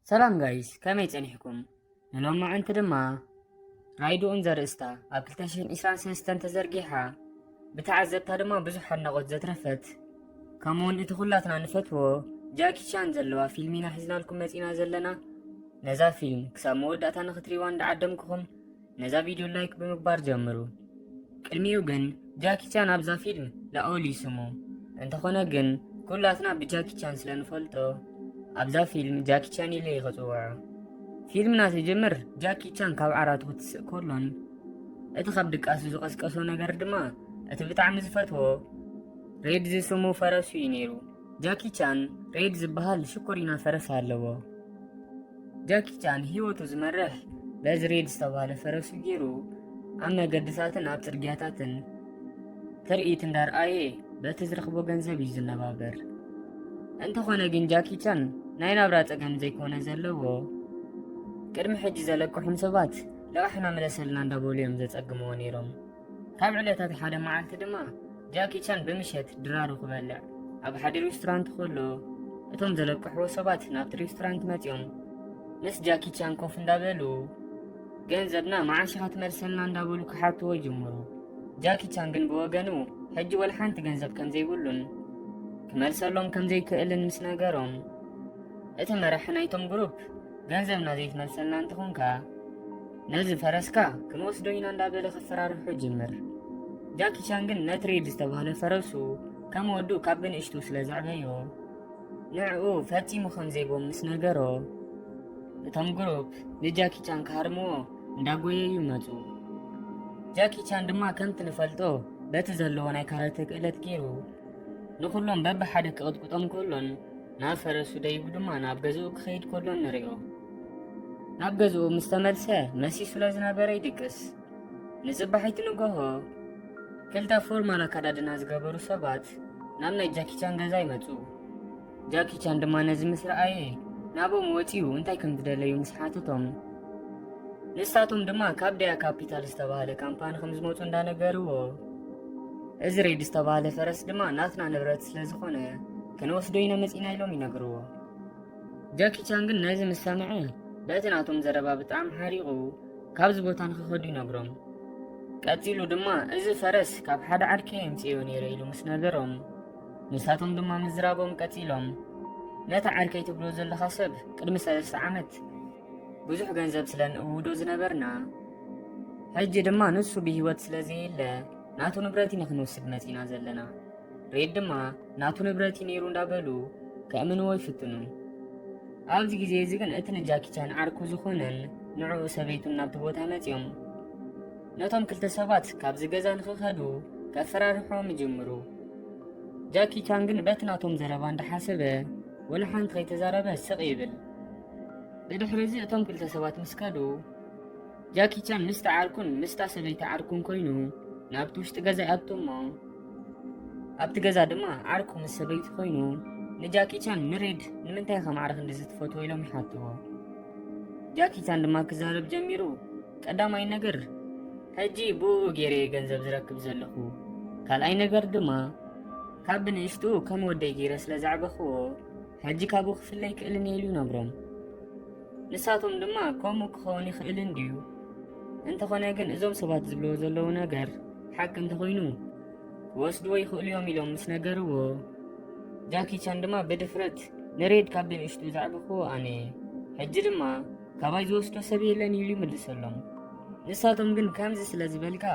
ሰላም ጋይስ፣ ከመይ ጸኒሕኩም? ንሎማዓንቲ ድማ ራይድ ኦን ዘርእስታ ኣብ ክልተ ሽሕን ዕስራን ሰለስተን ተዘርጊሓ፣ ብተዓዘብታ ድማ ብዙሕ ኣድናቖት ዘትረፈት፣ ከምኡውን እቲ ኩላትና ንፈትዎ ጃኪ ቻን ዘለዋ ፊልም ኢና ሒዝናልኩም መጺና ዘለና። ነዛ ፊልም ክሳብ መወዳእታ ንኽትሪዋ እንዳዓደምኩኹም፣ ነዛ ቪድዮ ላይክ ብምግባር ጀምሩ። ቅድሚኡ ግን ጃኪ ቻን ኣብዛ ፊልም ላኦል እዩ ስሙ። እንተኾነ ግን ኩላትና ብጃኪ ቻን ስለ ንፈልጦ ኣብዛ ፊልም ጃኪ ቻን ኢለ እየ ክጽውዖ። ፊልምና ትጅምር ጃኪ ቻን ካብ ዓራቱ ክትስእ ከሎን እቲ ካብ ድቃሱ ዝቐስቀሶ ነገር ድማ እቲ ብጣዕሚ ዝፈትዎ ሬድ ዝስሙ ፈረሱ እዩ ነይሩ። ጃኪ ቻን ሬድ ዝበሃል ሽኮሪና ፈረስ ኣለዎ። ጃኪ ቻን ህይወቱ ዝመርሕ በዚ ሬድ ዝተባህለ ፈረሱ ገይሩ ኣብ መገድታትን ኣብ ጽርግያታትን ትርኢት እንዳርኣየ በቲ ዝረኽቦ ገንዘብ እዩ ዝነባበር። እንተኾነ ግን ጃኪ ቻን ናይ ናብራ ጸገም ዘይኮነ ዘለዎ፣ ቅድሚ ሕጂ ዘለቅሑም ሰባት ልቓሕና ምለሰልና እንዳበሉ እዮም ዘጸግምዎ ነይሮም። ካብ ዕለታት ሓደ መዓልቲ ድማ ጃኪ ቻን ብምሸት ድራሩ ክበልዕ ኣብ ሓደ ሬስቶራንት ከሎ፣ እቶም ዘለቅሕዎ ሰባት ናብቲ ሬስቶራንት መጺኦም ምስ ጃኪ ቻን ኮፍ እንዳበሉ፣ "ገንዘብና መዓስ ኢኻ ትመልሰልና?" እንዳበሉ ክሓትዎ ይጅምሩ። ጃኪ ቻን ግን ብወገኑ ሕጂ ወላ ሓንቲ ገንዘብ ከም ዘይብሉን ክመልሰሎም ከም ዘይክእልን ምስ ነገሮም፣ እቲ መራሒ ናይቶም ግሩፕ፣ "ገንዘብና ዘይትመልሰልና እንተኾንካ፣ ነዚ ፈረስካ ክንወስዶ ኢና" እንዳበለ ከፈራርሑ ይጅምር። ጃኪ ቻን ግን ነቲ ሬድ ዝተባህለ ፈረሱ ከም ወዱ ካብ ብንእሽቱ ስለ ዘዕበዮ፣ ንዕኡ ፈጺሙ ከም ዘይቦም ምስ ነገሮ፣ እቶም ግሩፕ ንጃኪ ቻን ክሃርምዎ እንዳጎየዩ መጹ። ጃኪ ቻን ድማ ከምቲ ንፈልጦ በቲ ዘለዎ ናይ ካራተ ክእለት ገይሩ ንኹሎም በብሓደ ክቕጥቅጦም ከሎን ናብ ፈረሱ ደይቡ ድማ ናብ ገዝኡ ክኸይድ ከሎ ንሪኦ። ናብ ገዝኡ ምስ ተመልሰ መሲሱ ስለ ዝነበረ ይድቅስ። ንጽባሒቲ ንጎሆ ክልተ ፎርማል ኣከዳድና ዝገበሩ ሰባት ናብ ናይ ጃኪ ቻን ገዛ ይመጹ። ጃኪ ቻን ድማ ነዚ ምስ ረኣየ ናብኦም ወጺኡ እንታይ ከም ዝደለዩ ምስ ሓተቶም፣ ንሳቶም ድማ ካብ ደያ ካፒታል ዝተባህለ ካምፓኒ ከም ዝመጹ እንዳነገርዎ፣ እዚ ሬድ ዝተባህለ ፈረስ ድማ ናትና ንብረት ስለ ዝኾነ ክንወስዶ ኢና መጺና ኢሎም ይነግርዎ። ጃኪ ቻን ግን ነዚ ምስ ሰምዐ በቲ ናቶም ዘረባ ብጣዕሚ ሓሪቑ ካብዚ ቦታ ንኽኸዱ ይነግሮም። ቀጺሉ ድማ፣ "እዚ ፈረስ ካብ ሓደ ዓርከይ የምጽዮ ነይረ" ኢሉ ምስ ነገሮም፣ ንሳቶም ድማ ምዝራቦም ቀጺሎም፣ "ነቲ ዓርከይ ትብሎ ዘለኻ ሰብ ቅድሚ ሰለስተ ዓመት ብዙሕ ገንዘብ ስለ ንእውዶ ዝነበርና፣ ሕጂ ድማ ንሱ ብህይወት ስለ ዘየለ ናቱ ንብረት ኢና ክንወስድ መጺና ዘለና። ሬድ ድማ ናቱ ንብረት እዩ ነይሩ" እንዳበሉ ከእምንዎ ይፍትኑ። ኣብዚ ግዜ እዚ ግን እቲ ንጃኪ ቻን ዓርኩ ዝኾነን ንዕኡ ሰበይቱን ናብቲ ቦታ መጺኦም ነቶም ክልተ ሰባት ካብዚ ገዛ ንኽኸዱ ከፈራርሕዎም ይጅምሩ። ጃኪ ቻን ግን በቲ ናቶም ዘረባ እንዳሓሰበ ወላ ሓንቲ ከይተዛረበ ስቕ ይብል። ብድሕሪ እዚ እቶም ክልተ ሰባት ምስ ከዱ፣ ጃኪ ቻን ምስቲ ዓርኩን ምስታ ሰበይቲ ዓርኩን ኮይኑ ናብቲ ውሽጢ ገዛ ይኣቱ እሞ፣ ኣብቲ ገዛ ድማ ዓርኩ ምስ ሰበይቲ ኮይኑ ንጃኪ ቻን፣ "ንሬድ ንምንታይ ኢኻ ማዕረ ክንድዚ ትፈትዎ?" ኢሎም ይሓትዎ። ጃኪ ቻን ድማ ክዛረብ ጀሚሩ፣ "ቀዳማይ ነገር፣ ሕጂ ብኡ ገይረ እየ ገንዘብ ዝረክብ ዘለኹ። ካልኣይ ነገር ድማ፣ ካብ ብንእሽቱ ከም ወደይ ገይረ ስለ ዘዕበኽዎ፣ ሕጂ ካብኡ ክፍለ ኣይክእልን እየ" ኢሉ ይነግሮም። ንሳቶም ድማ፣ "ከምኡ ክኸውን ይኽእል እንድዩ፣ እንተኾነ ግን እዞም ሰባት ዝብልዎ ዘለዉ ነገር ሓቂ እንተኾይኑ ክወስድዎ ይኽእሉ እዮም" ኢሎም ምስ ነገርዎ፣ ጃኪ ቻን ድማ ብድፍረት፣ "ንሬድ ካብ ብንእሽቱ ዘዕበኽዎ ኣነ እየ፣ ሕጂ ድማ ካባይ ዝወስዶ ሰብ የለን" ኢሉ ይምልሰሎም። ንሳቶም ግን፣ "ከምዚ ስለ ዝበልካ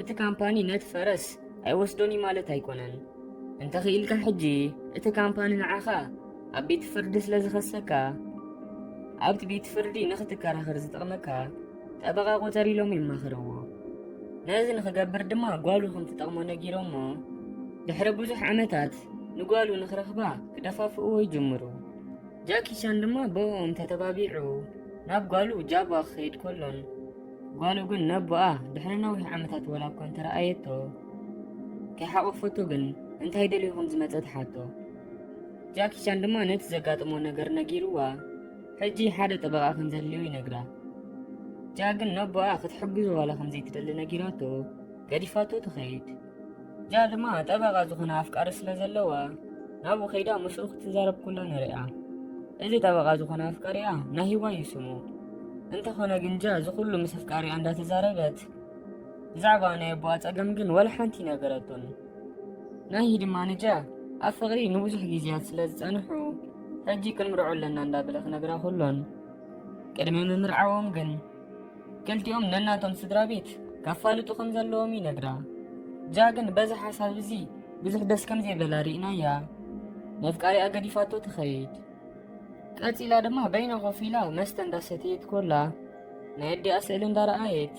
እቲ ካምፓኒ ነቲ ፈረስ ኣይወስዶን እዩ ማለት ኣይኮነን። እንተኽኢልካ ሕጂ እቲ ካምፓኒ ንዓኻ ኣብ ቤት ፍርዲ ስለ ዝኸሰካ፣ ኣብቲ ቤት ፍርዲ ንኽትከራኸር ዝጠቕመካ ጠበቓ ቁጸር" ኢሎም ይማኽርዎ። ነዚ ንኽገብር ድማ ጓሉ ከም ትጠቕሞ ነጊሮሞ፣ ድሕሪ ብዙሕ ዓመታት ንጓሉ ንኽረኽባ ክደፋፍእዎ ይጅምሩ። ጃኪ ቻን ድማ ብእኦም ተተባቢዑ ናብ ጓሉ ጃባ ክኸይድ ከሎን፣ ጓሉ ግን ነቦኣ ድሕሪ ነዊሕ ዓመታት ወላ እኳ እንተረኣየቶ፣ ከይሓቆፈቶ ግን እንታይ ደልዩ ከም ዝመጸ ትሓቶ። ጃኪ ቻን ድማ ነቲ ዘጋጠሞ ነገር ነጊርዋ፣ ሕጂ ሓደ ጠበቓ ከም ዘድልዮ ይነግራ። ጃ ግን ነቦኣ ክትሕግዞ ዋላ ከም ዘይትደሊ ነጊራቶ፣ ገዲፋቶ ትኸይድ። ጃ ድማ ጠበቓ ዝኾነ ኣፍቃሪ ስለ ዘለዋ፣ ናብኡ ከይዳ ምስኡ ክትዛረብ ኩላ ንሪኣ። እዚ ጠበቓ ዝኾነ ኣፍቃሪኣ ናሂዋ እዩ ስሙ። እንተኾነ ግን ጃ እዚ ኩሉ ምስ ኣፍቃሪኣ እንዳተዛረበት ብዛዕባ ናይ ኣቦኣ ጸገም ግን ወላ ሓንቲ ነገረቶን። ናሂ ድማ ንጃ ኣብ ፍቕሪ ንብዙሕ ግዜያት ስለ ዝጸንሑ ሕጂ ክንምርዖ ኣለና እንዳበለ ክነግራ ኩሎን ቅድሚ ምምርዓዎም ግን ክልቲኦም ነናቶም ስድራ ቤት ካፋልጡ ከም ዘለዎም ይነግራ። ጃ ግን በዚ ሓሳብ እዚ ብዙሕ ደስ ከም ዘይበላ ርኢናያ። ነፍቃሪኣ ገዲፋቶ ትኸይድ። ቀጺላ ድማ በይና ኮፍ ኢላ መስተ እንዳሰተየት ኮላ ናይ ኣዲኣ ስእሊ እንዳረኣየት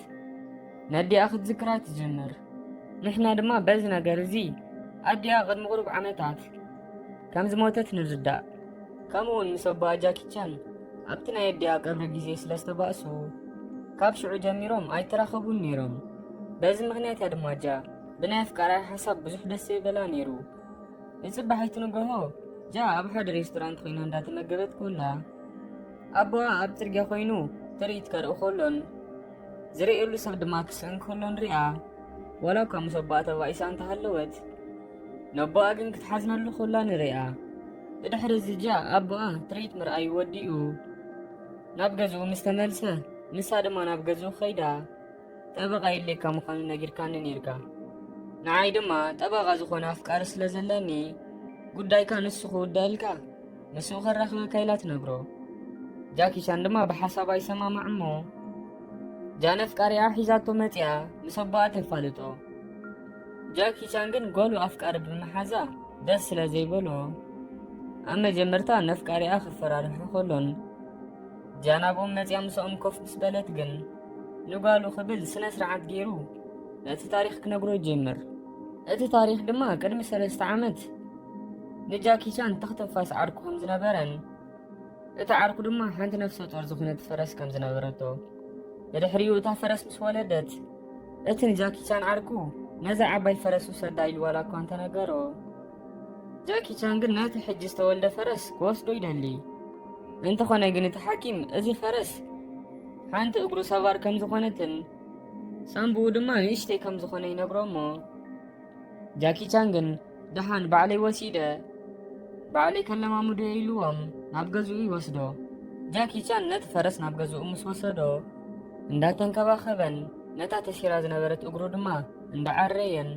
ነዲኣ ክትዝክራ ትጅምር። ንሕና ድማ በዚ ነገር እዚ ኣዲኣ ቅድሚ ቁሩብ ዓመታት ከም ዝሞተት ንርዳእ። ከምኡ እውን ምስ ኣቦኣ ጃኪ ቻን ኣብቲ ናይ ኣዲኣ ቀብሪ ግዜ ስለ ዝተባእሱ ካብ ሽዑ ጀሚሮም ኣይተራኸቡን ነይሮም። በዚ ምኽንያት እያ ድማ ጃ ብናይ ኣፍቃሪኣ ሓሳብ ብዙሕ ደስ ዘይበላ ነይሩ። ንጽባሒቲ ንግሆ ጃ ኣብ ሓደ ሬስቶራንት ኮይና እንዳተመገበት ኮላ ኣቦኣ ኣብ ጽርግያ ኮይኑ ትርኢት ከርኢ ኮሎን ዝርእየሉ ሰብ ድማ ክስእን ከሎ ንሪኣ። ዋላ እኳ ምስ ኣቦኣ ተባኢሳ እንተሃለወት ነቦኣ ግን ክትሓዝነሉ ኮላ ንሪኣ። ብድሕሪ እዚ ጃ ኣቦኣ ትርኢት ምርኣዩ ወዲኡ ናብ ገዝኡ ምስ ተመልሰ ንሳ ድማ ናብ ገዝኡ ከይዳ ጠበቓ የድልየካ ምዃኑ ነጊርካኒ ነይርካ። ንዓይ ድማ ጠበቓ ዝኾነ ኣፍቃሪ ስለ ዘለኒ ጉዳይካ ንሱ ክውደኣልካ ምስኡ ከራኽበካ ኢላ ትነግሮ። ጃኪ ቻን ድማ ብሓሳብ ኣይሰማማዕ እሞ ጃን ኣፍቃሪኣ ሒዛቶ መጺኣ ምስ ኣቦኣ ተፋልጦ። ጃኪ ቻን ግን ጓሉ ኣፍቃሪ ብምሓዛ ደስ ስለ ዘይበሎ ኣብ መጀመርታ ነፍቃሪኣ ክፈራርሖ ከሎን ጃን ኣብኦም መጺኣ ምስኦም ኮፍ ምስ በለት ግን ንጓሉ ክብል ስነ ስርዓት ገይሩ ነቲ ታሪኽ ክነግሮ ይጀምር። እቲ ታሪኽ ድማ ቅድሚ ሰለስተ ዓመት ንጃኪ ቻን ተኽተፋስ ዓርኩ ከም ዝነበረን እቲ ዓርኩ ድማ ሓንቲ ነፍሰ ጦር ዝኾነት ፈረስ ከም ዝነበረቶ ብድሕሪኡ እታ ፈረስ ምስ ወለደት እቲ ንጃኪ ቻን ዓርኩ ነዛ ዓባይ ፈረስ ውሰዳ ኢሉ ዋላ እኳ እንተነገሮ ጃኪ ቻን ግን ነቲ ሕጂ ዝተወልደ ፈረስ ክወስዶ ይደሊ። እንተኾነ ግን እቲ ሓኪም እዚ ፈረስ ሓንቲ እግሩ ሰባር ከም ዝኾነትን ሳምቡኡ ድማ ንእሽተይ ከም ዝኾነ ይነግሮ እሞ ጃኪ ቻን ግን ደሓን ባዕለይ ወሲደ ባዕለይ ከለማምዶ ኢልዎም ናብ ገዝኡ ይወስዶ። ጃኪ ቻን ነቲ ፈረስ ናብ ገዝኡ ምስ ወሰዶ እንዳተንከባኸበን ነታ ተሲራ ዝነበረት እግሩ ድማ እንዳዓረየን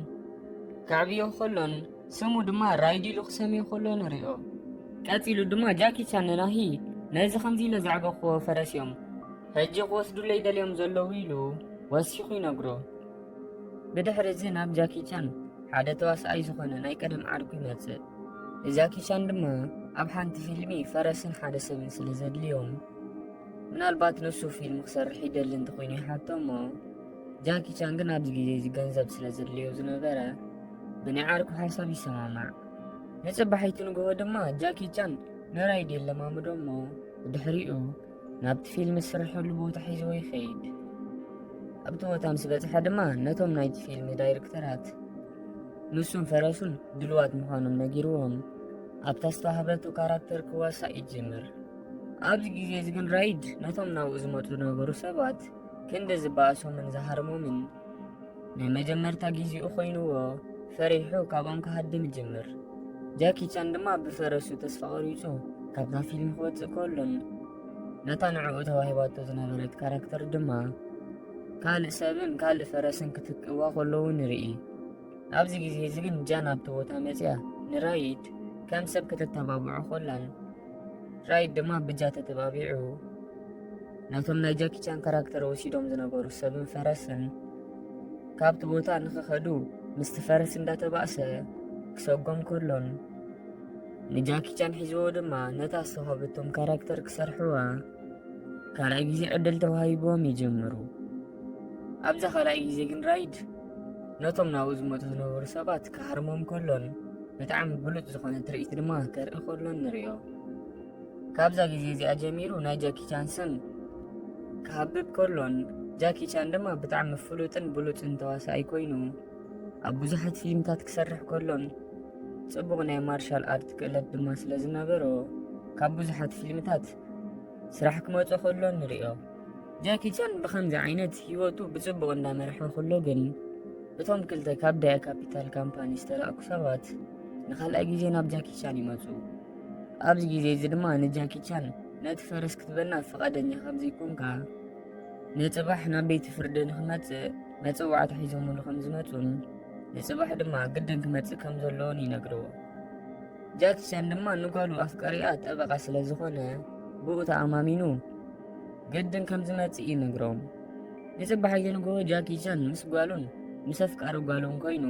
ከዕብዮ ከሎን ስሙ ድማ ራይድ ኢሉ ክሰምዮ ከሎ ንሪኦ። ቀጺሉ ድማ ጃኪ ቻን ንናሂ ነዚ ከምዚ ኢለ ዘዕበኽዎ ፈረስ እዮም ሕጂ ክወስዱለይ ደልዮም ዘለዉ ኢሉ ወሲኹ ይነግሮ። ብድሕሪ እዚ ናብ ጃኪ ቻን ሓደ ተዋስኣይ ዝኾነ ናይ ቀደም ዓርኩ ይመጽእ። ንጃኪ ቻን ድማ ኣብ ሓንቲ ፊልሚ ፈረስን ሓደ ሰብን ስለ ዘድልዮም ምናልባት ንሱ ፊልም ክሰርሕ ይደሊ እንተኾይኑ ይሓቶ እሞ ጃኪ ቻን ግን ኣብዚ ግዜ እዚ ገንዘብ ስለ ዘድልዮ ዝነበረ ብናይ ዓርኩ ሓሳብ ይሰማማዕ። ንጽባሒቱ ንግሆ ድማ ጃኪ ቻን ንራይድ የለማምዶ እሞ ብድሕሪኡ ናብቲ ፊልም ዝስርሐሉ ቦታ ሒዝዎ ይኸይድ። ኣብቲ ቦታ ምስ በጽሐ ድማ ነቶም ናይቲ ፊልም ዳይሬክተራት ንሱን ፈረሱን ድልዋት ምዃኖም ነጊርዎም ኣብታ ዝተዋህበቱ ካራክተር ክዋሳእ ይጅምር። ኣብዚ ግዜ እዚ ግን ራይድ ነቶም ናብኡ ዝመጹ ዝነበሩ ሰባት ክንዲ ዝበኣሶምን ዝሃርሞምን ናይ መጀመርታ ግዜኡ ኮይንዎ ፈሪሑ ካብኦም ክሃድም ይጅምር። ጃኪ ቻን ድማ ብፈረሱ ተስፋ ቆሪጹ ካብታ ፊልም ክወጽእ ከሎን ነታ ንዕኡ ተዋሂባቶ ዝነበረት ካራክተር ድማ ካልእ ሰብን ካልእ ፈረስን ክትክእዋ ከለዉ ንርኢ። ኣብዚ ግዜ እዚ ግን ጃን ኣብቲ ቦታ መጽያ ንራይድ ከም ሰብ ከተተባብዖ ከላን ራይድ ድማ ብጃ ተተባቢዑ ነቶም ናይ ጃኪ ቻን ካራክተር ወሲዶም ዝነበሩ ሰብን ፈረስን ካብቲ ቦታ ንኽኸዱ ምስቲ ፈረስ እንዳተባእሰ ክሰጎም ከሎን ንጃኪ ቻን ሒዝዎ ድማ ነታ ዝተዋህበቶም ካራክተር ክሰርሕዋ ካልኣይ ግዜ ዕድል ተዋሂብዎም ይጅምሩ። ኣብዛ ካልኣይ ግዜ ግን ራይድ ነቶም ናብኡ ዝመጹ ዝነበሩ ሰባት ክሃርሞም ከሎን ብጣዕሚ ብሉጽ ዝኾነ ትርኢት ድማ ከርኢ ከሎን ንሪኦ። ካብዛ ግዜ እዚኣ ጀሚሩ ናይ ጃኪ ቻን ስም ክሃብብ ከሎን ጃኪ ቻን ድማ ብጣዕሚ ፍሉጥን ብሉጽን ተዋሳኣይ ኮይኑ ኣብ ብዙሓት ፊልምታት ክሰርሕ ከሎን ጽቡቕ ናይ ማርሻል ኣርት ክእለት ድማ ስለ ዝነበሮ ካብ ብዙሓት ፊልምታት ስራሕ ክመጾ ከሎ ንሪኦ። ጃኪ ቻን ብኸምዚ ዓይነት ህይወቱ ብጽቡቕ እንዳመርሐ ከሎ ግን እቶም ክልተ ካብ ዳያ ካፒታል ካምፓኒ ዝተላእኩ ሰባት ንኻልኣይ ግዜ ናብ ጃኪ ቻን ይመጹ። ኣብዚ ግዜ እዚ ድማ ንጃኪ ቻን ነቲ ፈረስ ክትበና ፍቓደኛ ከም ዘይኮንካ፣ ንጽባሕ ናብ ቤት ፍርዲ ንኽመጽእ መጸዋዕታ ሒዞምሉ ከም ዝመጹን ንጽባሕ ድማ ግድን ክመጽእ ከም ዘለዎን ይነግርዎ። ጃኪ ቻን ድማ ንጓሉ ኣፍቃሪኣ ጠበቓ ስለ ዝኾነ ብኡ ተኣማሚኑ ግድን ከም ዝመጽእ ይነግሮም። ንጽባሕ እየንጎ ጃኪ ቻን ምስ ጓሉን ምስ ኣፍቃሪ ጓሉን ኮይኑ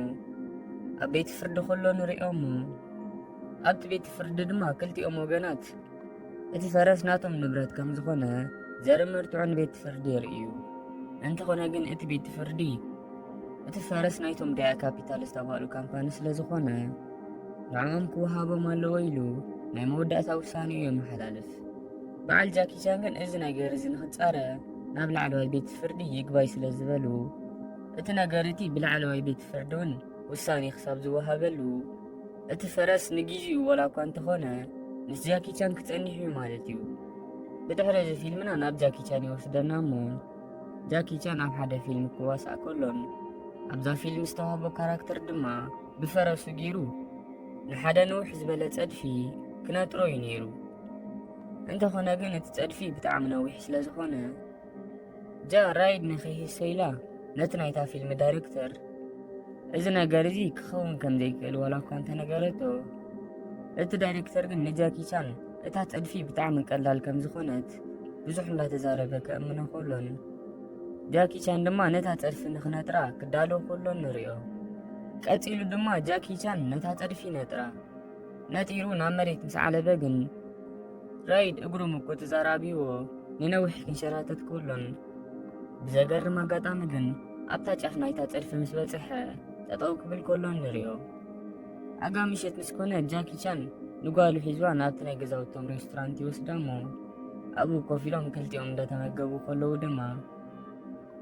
ኣብ ቤት ፍርዲ ከሎ ንሪኦሞ። ኣብቲ ቤት ፍርዲ ድማ ክልቲኦም ወገናት እቲ ፈረስ ናቶም ንብረት ከም ዝኾነ ዘርኢ መርትዖ ንቤት ፍርዲ የርእዩ። እንተኾነ ግን እቲ ቤት ፍርዲ እቲ ፈረስ ናይቶም ዳያ ካፒታል ዝተባህሉ ካምፓኒ ስለ ዝኾነ ንዕኦም ክወሃቦም ኣለዎ ኢሉ ናይ መወዳእታ ውሳኔ እዩ የመሓላልፍ። በዓል ጃኪ ቻን ግን እዚ ነገር እዚ ንኽጻረ ናብ ላዕለዋይ ቤት ፍርዲ ይግባይ ስለ ዝበሉ እቲ ነገር እቲ ብላዕለዋይ ቤት ፍርዲ እውን ውሳኔ ክሳብ ዝወሃበሉ እቲ ፈረስ ንግዜኡ ወላ እኳ እንተኾነ ምስ ጃኪ ቻን ክጸንሕ እዩ ማለት እዩ። ብድሕሪ እዚ ፊልምና ናብ ጃኪ ቻን ይወስደና እሞ ጃኪ ቻን ኣብ ሓደ ፊልም ክዋሳእ ከሎን ኣብዛ ፊልም ዝተዋህቦ ካራክተር ድማ ብፈረሱ ገይሩ ንሓደ ንውሕ ዝበለ ጸድፊ ክነጥሮ እዩ ነይሩ። እንተኾነ ግን እቲ ጸድፊ ብጣዕሚ ነዊሕ ስለ ዝኾነ ጃ ራይድ ንኸይህሰ ኢላ ነቲ ናይታ ፊልም ዳይሬክተር እዚ ነገር እዚ ክኸውን ከም ዘይክእል ዋላ እኳ እንተነገረቶ፣ እቲ ዳይሬክተር ግን ንጃኪ ቻን እታ ጸድፊ ብጣዕሚ ቀላል ከም ዝኾነት ብዙሕ እንዳተዛረበ ከእምኖ ከሎን ጃኪ ቻን ድማ ነታ ጸድፊ ንኽነጥራ ክዳሎ ከሎን ንሪኦ። ቀጺሉ ድማ ጃኪ ቻን ነታ ጸድፊ ነጥራ። ነጢሩ ናብ መሬት ምስ ዓለበ ግን ራይድ እግሩ ምቁጽጻር ኣብይዎ ንነዊሕ ክንሸራተት ከሎን ብዘገርም ኣጋጣሚ ግን ኣብታ ጫፍ ናይታ ጸድፊ ምስ በጽሐ ጠጠው ክብል ከሎን ንሪኦ። ኣጋ ምሸት ምስ ኮነ ጃኪ ቻን ንጓሉ ሒዝዋ ናብቲ ናይ ገዛውቶም ሬስቶራንት ይወስዳ እሞ ኣብኡ ኮፍ ኢሎም ክልቲኦም እንዳተመገቡ ከለዉ ድማ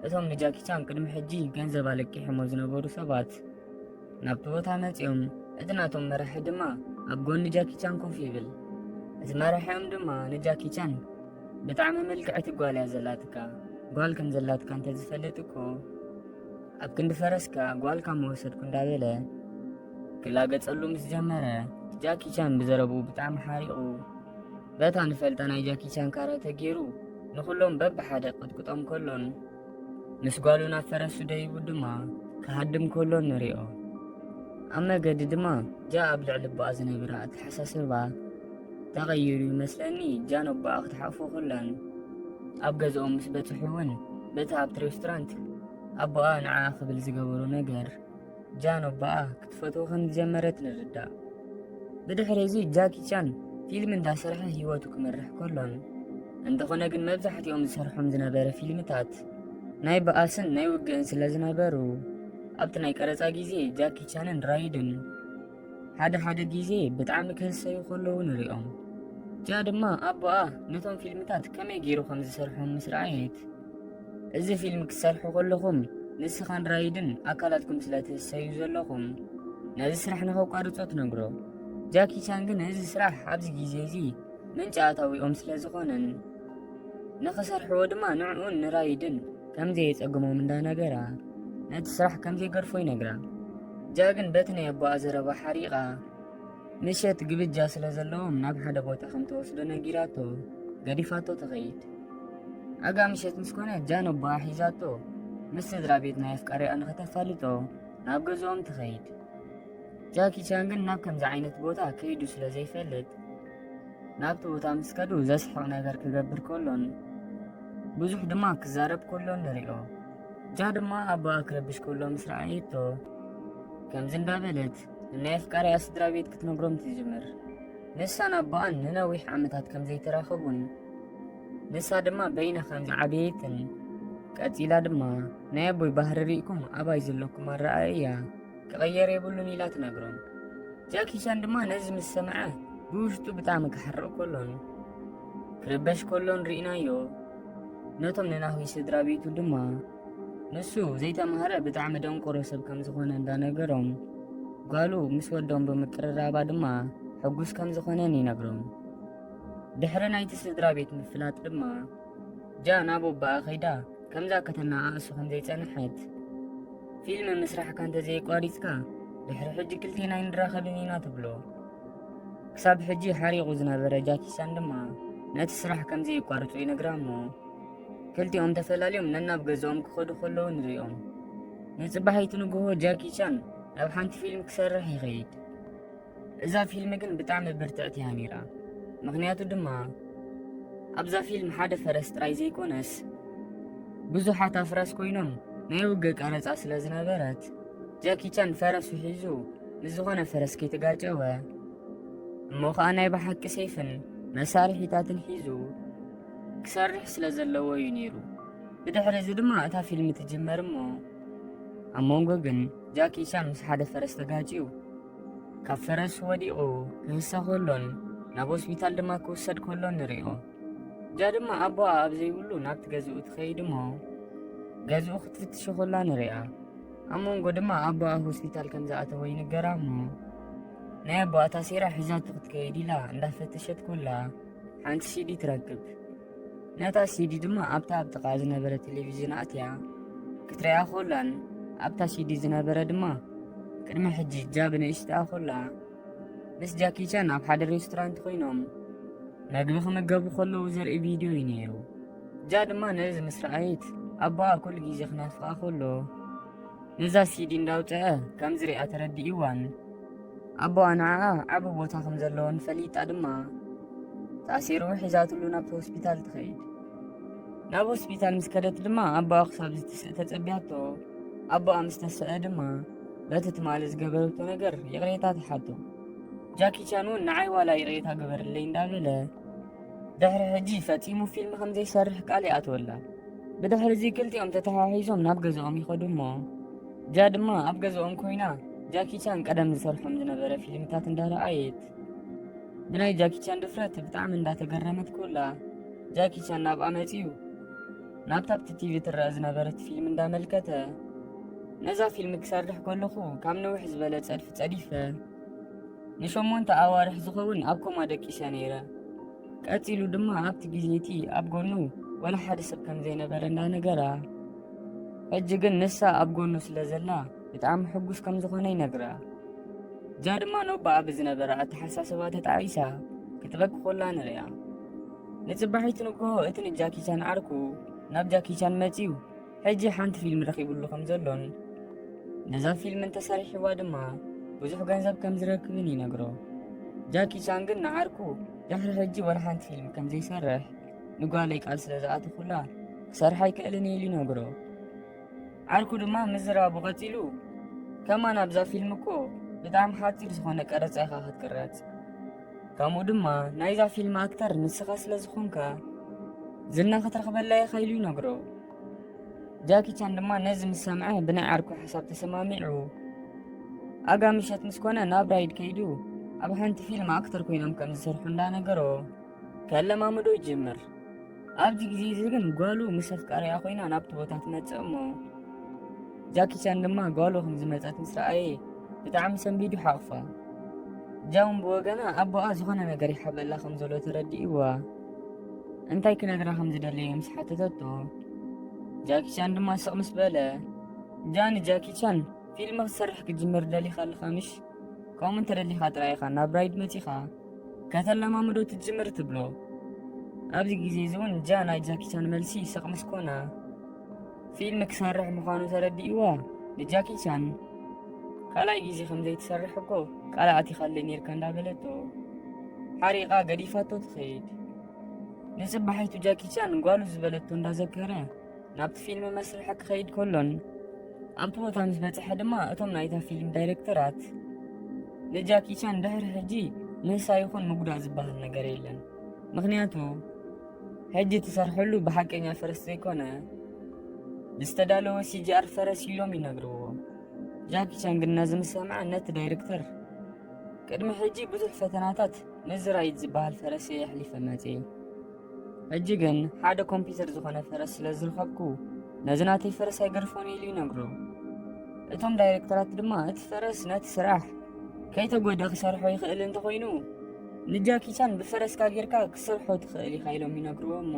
እቶም ንጃኪ ቻን ቅድሚ ሕጂ ገንዘብ ኣለቂሖሞ ዝነበሩ ሰባት ናብቲ ቦታ መጺኦም እቲ ናቶም መራሒ ድማ ኣብ ጎኒ ጃኪ ቻን ኮፍ ይብል። እቲ መራሒኦም ድማ ንጃኪ ቻን ብጣዕሚ ምልክዕቲ ጓል እያ ዘላትካ፣ ጓል ከም ዘላትካ እንተዝፈልጥ እኮ ኣብ ክንዲ ፈረስካ ጓልካ ምወሰድኩ እንዳበለ ክላገጸሉ ምስ ጀመረ ጃኪ ቻን ብዘረብኡ ብጣዕሚ ሓሪቑ በታ ንፈልጣ ናይ ጃኪ ቻን ካራተ ገይሩ ንኹሎም በብሓደ ቅጥቅጦም ከሎን ምስ ጓሉ ናብ ፈረሱ ደይቡ ድማ ክሃድም ከሎ ንሪኦ። ኣብ መገዲ ድማ ጃ ኣብ ልዕሊ ኣቦኣ ዝነበራ ኣተሓሳስባ ተቐይሩ ይመስለኒ። ጃን ኣቦኣ ክትሓቑፎ ከላን ኣብ ገዝኦም ምስ በጽሑ እውን በቲ ኣብቲ ሬስቶራንት ኣቦኣ ንዓኣ ክብል ዝገበሮ ነገር ጃን ኣቦኣ ክትፈትዎ ከም ዝጀመረት ንርዳእ። ብድሕሪ እዚ ጃኪ ቻን ፊልም እንዳሰርሐ ህይወቱ ክመርሕ ከሎን እንተኾነ ግን መብዛሕትኦም ዝሰርሖም ዝነበረ ፊልምታት ናይ በኣስን ናይ ውግእን ስለ ዝነበሩ ኣብቲ ናይ ቀረጻ ግዜ ጃኪ ቻንን ራይድን ሓደ ሓደ ግዜ ብጣዕሚ ክህሰዩ ከለዉ ንሪኦም። ጃ ድማ ኣቦኣ ነቶም ፊልምታት ከመይ ገይሩ ከም ዝሰርሖም ምስ ረኣየት፣ እዚ ፊልም ክትሰርሑ ከለኹም ንስኻን ራይድን ኣካላትኩም ስለ ትህሰዩ ዘለኹም ነዚ ስራሕ ንኸቋርጾ ትነግሮ። ጃኪ ቻን ግን እዚ ስራሕ ኣብዚ ግዜ እዚ ምንጪ ኣታዊኦም ስለ ዝኾነን ንኽሰርሕዎ ድማ ንዕኡን ንራይድን ከም ዘየጸግሞም እንዳነገራ ነቲ ስራሕ ከም ዘይገድፎ ይነግራ። ጃ ግን በቲ ናይ ኣቦኣ ዘረባ ሓሪቓ ምሸት ግብጃ ስለ ዘለዎም ናብ ሓደ ቦታ ከም ትወስዶ ነጊራቶ ገዲፋቶ ትኸይድ። ኣጋ ምሸት ምስ ኮነ ጃን ኣቦኣ ሒዛቶ ምስ ስድራ ቤት ናይ ኣፍቃሪኣ ንኸተፋልጦ ናብ ገዝኦም ትኸይድ። ጃኪ ቻን ግን ናብ ከምዚ ዓይነት ቦታ ከይዱ ስለ ዘይፈልጥ ናብቲ ቦታ ምስ ከዱ ዘስሕቕ ነገር ክገብር ከሎን ብዙሕ ድማ ክዛረብ ከሎን ንሪኦ። ጃ ድማ ኣቦኣ ክረብሽ ከሎ ምስ ረኣየቶ ከምዚ እንዳበለት ንናይ ኣፍቃሪኣ ስድራ ቤት ክትነግሮም ትጅምር። ንሳን ኣቦኣን ንነዊሕ ዓመታት ከም ዘይተራኸቡን ንሳ ድማ በይና ከም ዝዓበየትን ቀጺላ ድማ ናይ ኣቦይ ባህሪ ርኢኩም ኣባይ ዘለኩም ኣረኣእያ ክቕየር የብሉን ኢላ ትነግሮም። ጃኪ ቻን ድማ ነዚ ምስ ሰምዐ ብውሽጡ ብጣዕሚ ክሓርቕ ከሎን ክርበሽ ከሎን ርኢናዮ። ነቶም ንናሁይ ስድራ ቤቱ ድማ ንሱ ዘይተማህረ ብጣዕሚ ደንቆሮ ሰብ ከም ዝኾነ እንዳነገሮም ጓሉ ምስ ወዶም ብምቅርራባ ድማ ሕጉስ ከም ዝኾነን ይነግሮም። ድሕሪ ናይቲ ስድራ ቤት ምፍላጥ ድማ ጃ ናብ ኣቦኣ ከይዳ ከምዛ ከተናኣእሱ ከም ዘይጸንሐት ፊልም ምስራሕካ እንተዘየቋሪጽካ ድሕሪ ሕጂ ክልቴና ኣይንራኸብን ኢና ትብሎ። ክሳብ ሕጂ ሓሪቑ ዝነበረ ጃኪ ቻን ድማ ነቲ ስራሕ ከም ዘየቋርጾ ይነግራ እሞ፣ ክልቲኦም ተፈላልዮም ነናብ ገዛኦም ክኸዱ ከለዉ ንርእዮም። ንጽባሒቱ ንግሆ ጃኪ ቻን ናብ ሓንቲ ፊልም ክሰርሕ ይኸይድ። እዛ ፊልም ግን ብጣዕሚ ብርትዕቲ እያ ነይራ። ምኽንያቱ ድማ ኣብዛ ፊልም ሓደ ፈረስ ጥራይ ዘይኮነስ ብዙሓት ኣፍራስ ኮይኖም ናይ ውግእ ቀረጻ ስለ ዝነበረት፣ ጃኪ ቻን ፈረሱ ሒዙ ምስ ዝኾነ ፈረስ ከይተጋጨወ፣ እሞ ኸኣ ናይ ብሓቂ ሴፍን መሳርሒታትን ሒዙ ክሰርሕ ስለ ዘለዎ እዩ ነይሩ። ብድሕሪ እዚ ድማ እታ ፊልም ትጅመር እሞ፣ ኣብ መንጎ ግን ጃኪ ቻን ምስ ሓደ ፈረስ ተጋጭዩ፣ ካብ ፈረሱ ወዲቑ ክህሰ ከሎን ናብ ሆስፒታል ድማ ክውሰድ ከሎን ንርእዮ። ጃ ድማ ኣቦኣ ኣብ ዘይብሉ ናብቲ ገዝኡ ትኸይድ እሞ፣ ገዝኡ ክትፍትሽ ከላ ንርእያ። ኣብ መንጎ ድማ ኣቦኣ ሆስፒታል ከም ዝኣተወ ይንገራ እሞ፣ ናይ ኣቦኣ ታሴራ ሒዛቶ ክትከይድ ኢላ እንዳፈተሸት ከላ፣ ሓንቲ ሲዲ ትረክብ። ነታ ሲዲ ድማ ኣብታ ኣብ ጥቓ ዝነበረ ቴሌቪዥን ኣእትያ ክትሪኣ ከላን፣ ኣብታ ሲዲ ዝነበረ ድማ ቅድሚ ሕጂ ጃ ብንእሽትኣ ከላ ምስ ጃኪ ቻን ኣብ ሓደ ሬስቶራንት ኮይኖም መግቢ ክምገቡ ከለዉ ዘርኢ ቪድዮ እዩ ነይሩ። ጃ ድማ ነዚ ምስ ረኣየት፣ ኣቦኣ ኩሉ ግዜ ክናፍቓ ከሎ፣ ነዛ ሲዲ እንዳውጽአ ከም ዝሪኣ ተረዲእዋን፣ ኣቦኣ ንዓኣ ዓቢ ቦታ ከም ዘለዎን ፈሊጣ ድማ፣ ታሴሩ ሒዛትሉ ናብቲ ሆስፒታል ትኸይድ። ናብ ሆስፒታል ምስ ከደት ድማ ኣቦኣ ክሳብ ዝትስእ ተጸብያቶ። ኣቦኣ ምስ ተስአ ድማ፣ በቲ ትማሊ ዝገበረቶ ነገር ይቕሬታ ትሓቶ። ጃኪ ቻን እውን ንዓይ ዋላ ይቕሬታ ግበርለይ እንዳበለ፣ ድሕሪ ሕጂ ፈጺሙ ፊልም ከም ዘይሰርሕ ቃል ይኣትወላ። ብድሕሪ እዚ ክልቲኦም ተተሓሒዞም ናብ ገዛኦም ይኸዱ እሞ፣ ጃ ድማ ኣብ ገዛኦም ኮይና ጃኪ ቻን ቀደም ዝሰርሖም ዝነበረ ፊልምታት እንዳረኣየት፣ ብናይ ጃኪ ቻን ድፍረት ብጣዕሚ እንዳተገረመት ኮላ፣ ጃኪ ቻን ናብኣ መጺኡ ናብታ ኣብቲ ቲቪ ትረአ ዝነበረት ፊልም እንዳመልከተ፣ ነዛ ፊልም ክሰርሕ ከለኹ ካብ ነዊሕ ዝበለ ጸድፊ ጸዲፈ፣ ንሸሞንተ ኣዋርሕ ዝኸውን ኣብ ኮማ ደቂሰ ነይረ። ቀጺሉ ድማ ኣብቲ ግዜ እቲ ኣብ ጎኑ ወላ ሓደ ሰብ ከም ዘይነበረ እንዳነገራ፣ ሕጂ ግን ንሳ ኣብ ጎኑ ስለ ዘላ ብጣዕሚ ሕጉስ ከም ዝኾነ ይነግራ። ጃ ድማ ነቦኣ ብዝነበራ ኣተሓሳስባ ተጣዒሳ ክትበኪ ኮላ ንርእያ። ንጽባሒቱ ንግሆ እቲ ንጃኪ ቻን ዓርኩ ናብ ጃኪ ቻን መጺኡ፣ ሕጂ ሓንቲ ፊልም ረኺቡሉ ከም ዘሎን ነዛ ፊልም እንተሰሪሕዋ ድማ ብዙሕ ገንዘብ ከም ዝረክብን ይነግሮ። ጃኪ ቻን ግን ንዓርኩ ድሕሪ ሕጂ ወላ ሓንቲ ፊልም ከም ዘይሰርሕ ንጓለይ ቃል ስለ ዝኣተኹላ ክሰርሕ ኣይክእልን እየ ኢሉ ይነግሮ። ዓርኩ ድማ ምዝራቡ ቀጺሉ፣ ከማን ኣብዛ ፊልም እኮ ብጣዕሚ ሓጺር ዝኾነ ቀረጻ ኢኻ ክትቅረጽ። ከምኡ ድማ ናይዛ ፊልም ኣክተር ንስኻ ስለ ዝኾንካ ዝና ክትረኽበላ ኢኻ ኢሉ ይነግሮ። ጃኪ ቻን ድማ ነዚ ምስ ሰምዐ ብናይ ዓርኩ ሓሳብ ተሰማሚዑ ኣጋ ምሸት ምስ ኮነ ናብ ራይድ ከይዱ ኣብ ሓንቲ ፊልም ኣክተር ኮይኖም ከም ዝሰርሑ እንዳነገሮ ከለማምዶ ይጅምር። ኣብዚ ግዜ እዚ ግን ጓሉ ምስ ኣፍቃሪኣ ኮይና ናብቲ ቦታ ትመጽእ እሞ ጃኪ ቻን ድማ ጓሉ ከም ዝመጸት ምስ ረኣየ ብጣዕሚ ሰንቢዱ ሓቕፋ። ጃውን ብወገና ኣቦኣ ዝኾነ ነገር ይሓበላ ከም ዘሎ ተረዲእዋ እንታይ ክነግራ ከም ዝደለየ ምስ ሓተተቶ ጃኪ ቻን ድማ ስቕ ምስ በለ ጃ ንጃኪ ቻን ፊልም ክትሰርሕ ክትጅምር ደሊኻ ኣለኻ ምሽ? ከምኡ እንተደሊኻ ጥራይ ኢኻ ናብ ራይድ መጺኻ ከተለማምዶ ትጅምር ትብሎ። ኣብዚ ግዜ እዚ እውን ጃ ናይ ጃኪ ቻን መልሲ ስቕ ምስ ኮና ፊልም ክሰርሕ ምዃኑ ተረዲእዋ ንጃኪ ቻን ካልኣይ ግዜ ከም ዘይትሰርሕ እኮ ቃል ኣእቲኻለይ ነይርካ እንዳበለቶ ሓሪቓ ገዲፋቶ ትኸይድ። ንጽባሒቱ ጃኪ ቻን ጓሉ ዝበለቶ እንዳዘከረ ናብቲ ፊልም መስርሒ ክኸይድ ከሎን ኣብቲ ቦታ ምስ በጽሐ ድማ እቶም ናይታ ፊልም ዳይሬክተራት ንጃኪ ቻን ድሕሪ ሕጂ ምህሳ ይኹን ምጉዳእ ዝበሃል ነገር የለን፣ ምኽንያቱ ሕጂ ትሰርሐሉ ብሓቀኛ ፈረስ ዘይኮነ ብዝተዳለወ ሲጂኣር ፈረስ ኢሎም ይነግርዎ። ጃኪ ቻን ግን ነዚ ምስ ሰምዐ ነቲ ዳይሬክተር ቅድሚ ሕጂ ብዙሕ ፈተናታት ነዚ ራይድ ዝበሃል ፈረስ እየ ኣሕሊፈ መጽየ። ሕጂ ግን ሓደ ኮምፒውተር ዝኾነ ፈረስ ስለ ዝረኸብኩ ነዚ ናተይ ፈረስ ኣይገድፎን ኢሉ ይነግሮ። እቶም ዳይሬክተራት ድማ እቲ ፈረስ ነቲ ስራሕ ከይተጎደ ክሰርሖ ይኽእል እንተኾይኑ ንጃኪ ቻን ብፈረስካ ጌርካ ክሰርሖ ትኽእል ኢኻ ኢሎም ይነግርዎ እሞ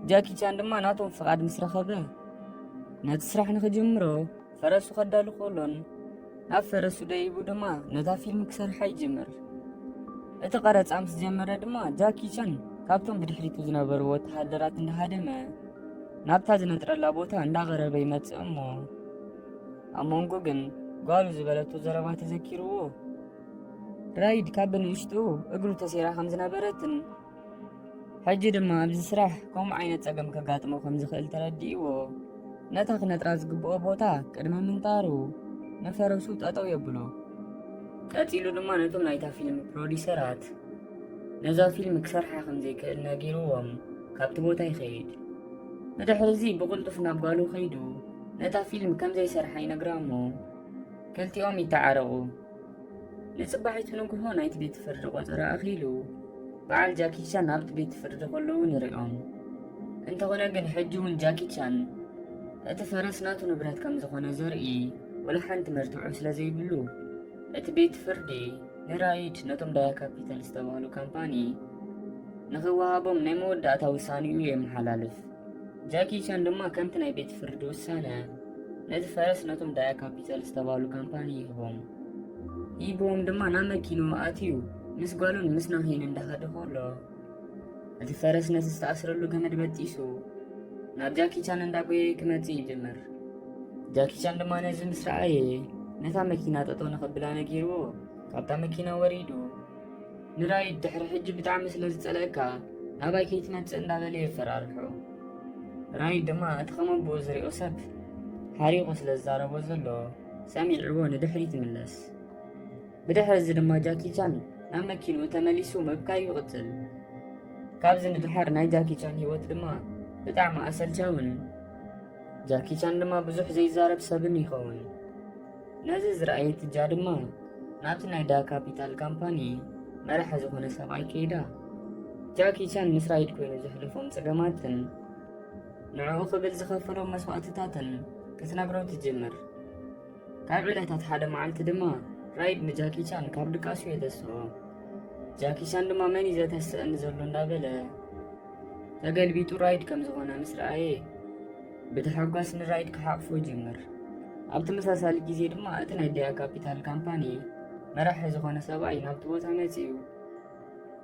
ጃኪ ቻን ድማ ናቶም ፍቓድ ምስ ረኸበ ነቲ ስራሕ ንኽጅምሮ ፈረሱ ከዳሉ ከሎን ናብ ፈረሱ ደይቡ ድማ ነታ ፊልም ክሰርሓ ይጅምር። እቲ ቀረጻ ምስ ጀመረ ድማ ጃኪ ቻን ካብቶም ብድሕሪቱ ዝነበሩ ወተሃደራት እንዳሃደመ ናብታ ዝነጥረላ ቦታ እንዳቐረበ ይመጽእ እሞ ኣብ መንጎ ግን ጓሉ ዝበለቶ ዘረባ ተዘኪርዎ። ራይድ ካብ ብንእሽቱ እግሩ ተሰይራ ከም ዝነበረትን ሕጂ ድማ ኣብዚ ስራሕ ከምኡ ዓይነት ጸገም ከጋጥሞ ከም ዝኽእል ተረዲእዎ ነታ ክነጥራ ዝግብኦ ቦታ ቅድሚ ምንጣሩ ንፈረሱ ጠጠው የብሎ። ቀጺሉ ድማ ነቶም ናይታ ፊልም ፕሮዲሰራት ነዛ ፊልም ክሰርሓ ከም ዘይክእል ነጊርዎም ካብቲ ቦታ ይኸይድ። ብድሕሪ እዚ ብቕልጡፍ ናብ ጓሉ ከይዱ ነታ ፊልም ከም ዘይሰርሓ ይነግራ እሞ ክልቲኦም ይተዓረቑ። ንጽባሒቱ ንግሆ ናይቲ ቤት ፍርዲ ቆጸራ ኣኺሉ በዓል ጃኪ ቻን ኣብቲ ቤት ፍርዲ ከለዉ ንሪኦም። እንተኾነ ግን ሕጂ እውን ጃኪ ቻን እቲ ፈረስ ናቱ ንብረት ከም ዝኾነ ዘርኢ ወላ ሓንቲ መርትዖ ስለ ዘይብሉ እቲ ቤት ፍርዲ ንራይድ ነቶም ዳያ ካፒታል ዝተባህሉ ካምፓኒ ንኽወሃቦም ናይ መወዳእታ ውሳኔኡ የመሓላልፍ። ጃኪ ቻን ድማ ከምቲ ናይ ቤት ፍርዲ ውሳነ ነቲ ፈረስ ነቶም ዳያ ካፒታል ዝተባህሉ ካምፓኒ ይህቦም። ይህብዎም ድማ ናብ መኪንኡ ኣትዩ ምስ ጓሉን ምስ ናሂን እንዳኸደ ከሎ እቲ ፈረስ ነቲ ዝተኣስረሉ ገመድ በጢሱ ናብ ጃኪ ቻን እንዳጎየ ክመጽእ ይጅምር። ጃኪ ቻን ድማ ነዚ ምስ ረኣየ ነታ መኪና ጠጠው ንኸብላ ነጊርዎ ካብታ መኪና ወሪዱ ንራይድ ድሕሪ ሕጂ ብጣዕሚ ስለ ዝጸለእካ ናባይ ከይትመጽእ እንዳበለ የፈራርሖ። ራይድ ድማ እቲ ከም ኣቦኡ ዝሪኦ ሰብ ሓሪቑ ስለ ዝዛረቦ ዘሎ ሰሚዕዎ ንድሕሪት ይምለስ። ብድሕሪ እዚ ድማ ጃኪ ቻን ናብ መኪንኡ ተመሊሱ ምብካዩ ይቕጽል። ካብዚ ንድሓር ናይ ጃኪ ቻን ህይወት ድማ ብጣዕሚ ኣሰልቻውን ጃኪ ቻን ድማ ብዙሕ ዘይዛረብ ሰብን ይኸውን። ነዚ ዝረኣየት ጃ ድማ ናብቲ ናይ ዳ ካፒታል ካምፓኒ መራሒ ዝኾነ ሰብኣይ ከይዳ ጃኪ ቻን ምስ ራይድ ኮይኑ ዘሕለፎም ጸገማትን ንዕኡ ክብል ዝኸፈሎም መስዋእትታትን ክትነግሮ ትጅምር። ካብ ዕለታት ሓደ መዓልቲ ድማ ራይድ ንጃኪ ቻን ካብ ድቃሱ የተስኦ። ጃኪ ቻን ድማ መን እዩ ዘተስእኒ ዘሎ እንዳበለ ተገልቢጡ ራይድ ከም ዝኾነ ምስ ረኣየ ብተሓጓስ ንራይድ ክሓቕፎ ይጅምር። ኣብ ተመሳሳሊ ግዜ ድማ እቲ ናይ ዳያ ካፒታል ካምፓኒ መራሒ ዝኾነ ሰብኣይ ናብቲ ቦታ መጺኡ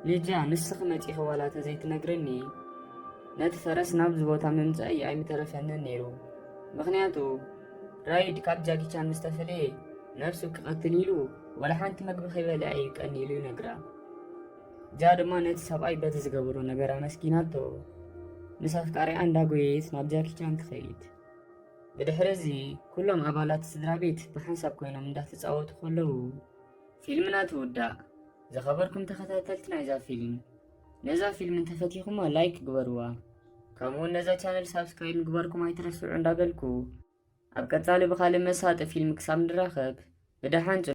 ንጃ ንስኺ መጺኺ ዋላ ተዘይትነግርኒ ነቲ ፈረስ ናብዚ ቦታ ምምጻእይ ኣይምተረፈንን ነይሩ። ምኽንያቱ ራይድ ካብ ጃኪ ቻን ምስ ተፈለየ ነብሱ ክቐትል ኢሉ ዋላ ሓንቲ መግቢ ከይበልዐ እዩ ቀንዩ ኢሉ ይነግራ። ጃ ድማ ነቲ ሰብኣይ በቲ ዝገበሮ ነገር ኣመስጊናቶ ምስ ኣፍቃሪኣ እንዳጎየየት ናብ ጃኪ ቻን ትኸይድ። ብድሕሪ እዚ ኩሎም ኣባላት ስድራ ቤት ብሓንሳብ ኮይኖም እንዳተጻወቱ ከለዉ ፊልምና ትውዳእ። ዝኸበርኩም ተኸታተልቲ ናይዛ ፊልም ነዛ ፊልም እንተፈቲኹማ ላይክ ግበርዋ። ከምኡውን ነዛ ቻነል ሳብስክራይብ ምግባርኩም ኣይትረስዑ እንዳበልኩ ኣብ ቀጻሊ ብኻልእ መሳጢ ፊልም ክሳብ ንራኸብ ብደሓን